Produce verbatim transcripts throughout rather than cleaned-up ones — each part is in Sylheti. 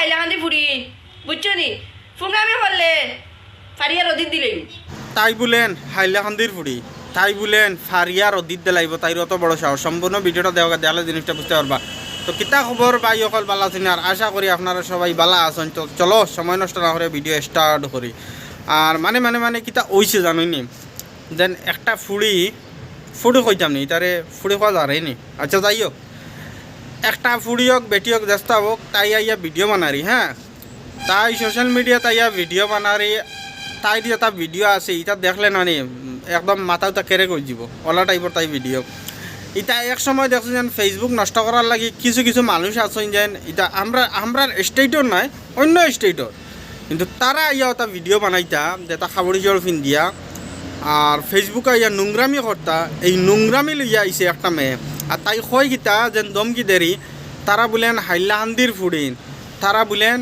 হাইলাকান্দি ফুড়ি, বুঝছো নি? ফুঙ্গামি করলে ফারিয়া রদিত দিলেই। তাই বুলেন হাইলাকান্দির ফুড়ি, তাই বুলেন ফারিয়া রদিত দিলাইবো, তাইর অত বড় সাহস। সম্পূর্ণ ভিডিওটা দেওয়া দেখালে জিনিসটা বুঝতে পারবা। তো কিতা খবর ভাই অকল, বালা আছইন? আর আশা করি আপনারা সবাই বালা আছইন। তো চলো, সময় নষ্ট না করে ভিডিও স্টার্ট করি। আর মানে মানে মানে কিতা অইছে জানোইনি, যেন একটা ফুড়ি, ফুড়ি কইতাম নি, তারে ফুড়ি কওয়া যারে নি। আচ্ছা, যাই হোক, একটা ফুড়ি হোক, বেটি হোক, যেতা হোক, তাই আইয়া ভিডিও বানারি, হ্যাঁ, তাই সোশ্যাল মিডিয়াত আইয়া ভিডিও বানারি। তাই দিয়া তা ভিডিও আছে, ইতা দেখলে না নি, একদম মাথা উতা কেরে কই দিব, ওলা টাইপর তাই ভিডিও। ইতা এক সময় দেখছি যেন Facebook নষ্ট করার লাগি কিছু কিছু মানুষ আছইন যেন, ইতা আমরা, আমরার স্টেটর নাই, অন্য স্টেটর, কিন্তু তারা আইয়া ওটা ভিডিও বানাইতা, যেটা কাপড় চোপড় পিন্দিয়া, আর Facebook আইয়া নোংরামি করতা। এই নোংরামি লইয়া আইছে একটা মেয়ে, আর তাই কয় কিতা যেন ধমকি দেরি, তারা বুলেন হাইলাকান্দির ফুড়িন, তারা বুলেন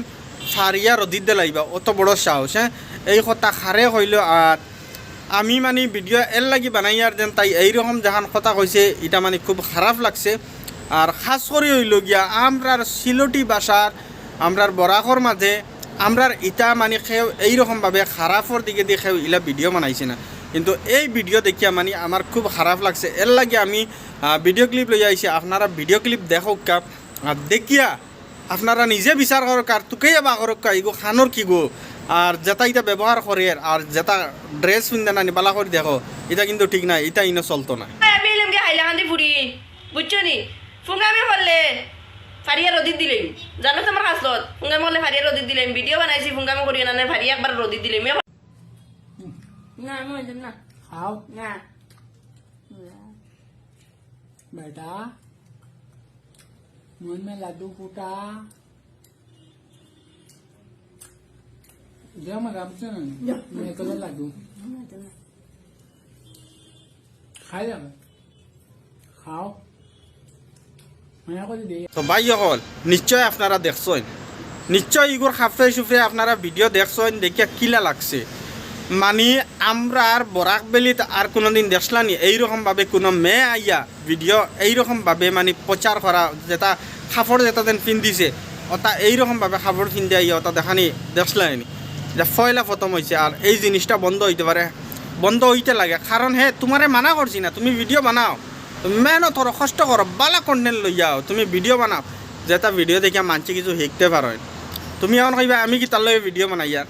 ফারিয়া রদিত দিলাইবা, অত বড় সাহস, হ্যাঁ? এই কথা কারে কইলো? আর আমি মানে ভিডিও এর লাগি বানাইয়ার যেন তাই এইরকম যেখান কথা কইছে, ইটা মানে খুব খারাপ লাগছে। আর খাস করি অইলো গিয়া আমরার সিলটি ভাষার, আমরার বরাকর মাঝে, আমরার ইতা মানে কেউ এইরকমভাবে খারাপর দিকেদি কেউ ইলা ভিডিও বানাইছে না, কিন্তু এই ভিডিও দেখিয়া মানে আমার খুব খারাপ লাগছে। এর লাগি আমি, আহ, ভিডিও ক্লিপ লইয়া আইছি, আপনারা ভিডিও ক্লিপ দেখউক্কা, আর দেখিয়া আপনারা নিজে বিচার করউক্কা, আর তুকাইয়া বার করউক্কা, ইগু কানোর কিগু, আর যেটা ইতা ব্যবহার করের, আর যেটা ড্রেস পিন্দে না নি, বালা করি দেখো, ইতা কিন্তু ঠিক না, ইতা ইনো চলতো না। আমি এলাম গিয়া হাইলাকান্দি ফুড়ি, বুঝছো নি? ফুঙ্গামি করলে ফারিয়া রদিত দিলাইম। জানো তো আমার খাসলত, ফুঙ্গামি করলে ফারিয়া রদিত দিলাইম। ভিডিও বানাইছি, ফুঙ্গামি করিও না, না ফারিয়া একবার রদিত দিলাইম। না, আমি ওই জন্য না। খাও। না। বেটা, মুখ মে লাড্ডু ফুটা। দে আমার গামছা না। দে। মেয়ে তোলে লাড্ডু। না, তো না। খাই যাবে। খাও। মায়া করে দে। তো ভাই অকল, নিশ্চয় আপনারা দেখছইন, নিশ্চয় ইগুর খাফরে সুফরে আপনারা ভিডিও দেখছইন, দেখিয়া কিলা লাগছে। মানি, আমরার বরাক ভ্যালিত আর কোনোদিন দেখছলানি এইরকমভাবে কোনো মেয়ে আইয়া ভিডিও এইরকমভাবে মানি প্রচার করা, যেটা কাপড় যেটা যেন পিন্দিছে, ওটা এইরকমভাবে কাপড় পিন্দি আইয়া ওটা দেখানি দেখছলানি। এটা পয়লা প্রথম অইছে। আর এই জিনিসটা বন্ধ অইতে পারে, বন্ধ অইতে লাগে, কারণ হে তুমারে মানা করছি না, তুমি ভিডিও বানাও, তুমি মেহনত করো, কষ্ট করো, বালা কন্টেন্ট লইয়া আও, তুমি ভিডিও বানাও, যেটা ভিডিও দেখিয়া মানষে কিছু শিখতে পারইন। তুমি এখন কইবা আমি কিতার লাগি ভিডিও বানাইয়ার,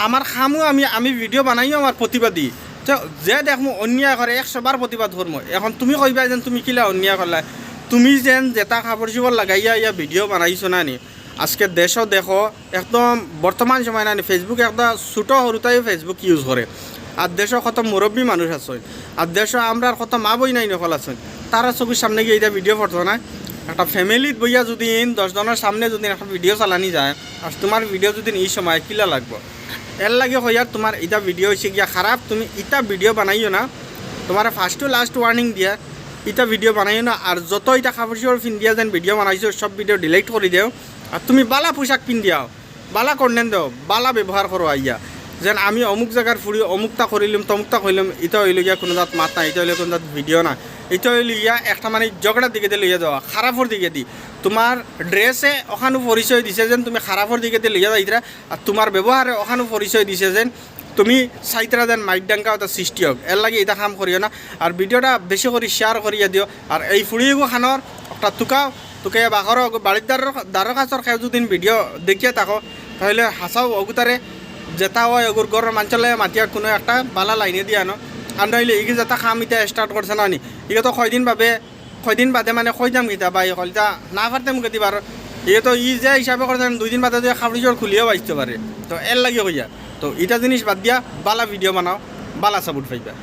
আমার কামও আমি, আমি ভিডিও বানাইও আমার প্রতিবাদী। তো যে দেখমু অন্যায় করে একশো বার প্রতিবাদ করমু। এখন তুমি কইবা যেন তুমি কিলা অন্যায় করলায়, তুমি যেন যেটা কাপড় চোপড় লাগাইয়া ইয়া ভিডিও বানাইছো না নি, আজকে দেশো দেখো একদম বর্তমান সময় না নি Facebook একটা ছোটো সরুতাইও Facebook ইউজ করে। আর দেশো কত মুরব্বী মানুষ আছইন, আর দেশো আমরার কত মা বইনাইন অকল আছইন, তারা চকুর সামনে গিয়া ইটা ভিডিও পড়তো না। একটা ফ্যামিলিত বইয়া যদি দশ জনর সামনে যদি একটা ভিডিও চালানি যায়, আর তুমার ভিডিও যদি ই সময় কিলা লাগবো, এর লাগি কইয়ার তুমার ইটা ভিডিও অইছে গিয়া খারাপ, তুমি ইটা ভিডিও বানাইও না। তুমারে first to last warning দিয়া, ইটা ভিডিও বানাইও না। আর যত ইটা কাপড় চোপড় পিন্দিয়া যেন ভিডিও বানাইছো, সব ভিডিও delete করি দেও। আর তুমি বালা পোশাক পিন্দিয়াও, বালা কন্টেন্ট দেও, বালা ব্যবহার করো আইয়া। যেন আমি অমুক জাগার ফুড়ি, অমুকটা করিলিম, তমুকটা কইলিম, ইটা অইলো গিয়া কোনো জাত মাত না, ইটা অইলো কোনো জাত ভিডিও না, ইটা অইলো গিয়া একটা মানে ঝগড়ার দিকেদি লইয়া যাওয়া, খারাপর দিকেদি। তুমার ড্রেসে অখানউ পরিচয় দিছে যেন তুমি খারাপর দিকেদি লইয়া যাইতরা, আর তুমার ব্যবহারে অখানউ পরিচয় দিছে যেন তুমি চাইতরা যেন মাইর ডাঙ্গা ওটা সৃষ্টি হোক। এর লাগি ইটা কাম করিও না। আর ভিডিওটা বেশি করি শেয়ার করিয়া দিও। আর এই ফুড়িগু কানোর একটা তুকাও, তুকাইয়া বার করো, বাড়ির দ্বারর, দ্বারর কাছর কেউ যদি ভিডিও দেখিয়া থাকো, তাইলে হাছাউ অগুতারে যেটা অয় অগুর ঘরর মানষর লগে মাতিয়া কোনো একটা বালা লাইনে দিয়া আনো। আর নাইলে ইগি যেটা কাম ইটা start করছে না নি, ইগে তো কয়দিন ভাবে কয়দিন বাদে মানে কইতাম কিতা ভাই অকল, ইতা না পারতে মুখে দিবার। ইয়ে তো ই যে হিসাবে করে দেন, দুই দিন বাদে তো কাপড় চোপড় খুলিয়াও বাইতে পারে। তো এর লাগি কইয়া, তো ইটা জিনিস বাদ দিয়া বালা ভিডিও বানাও, বালা সাপোর্ট পাইবা।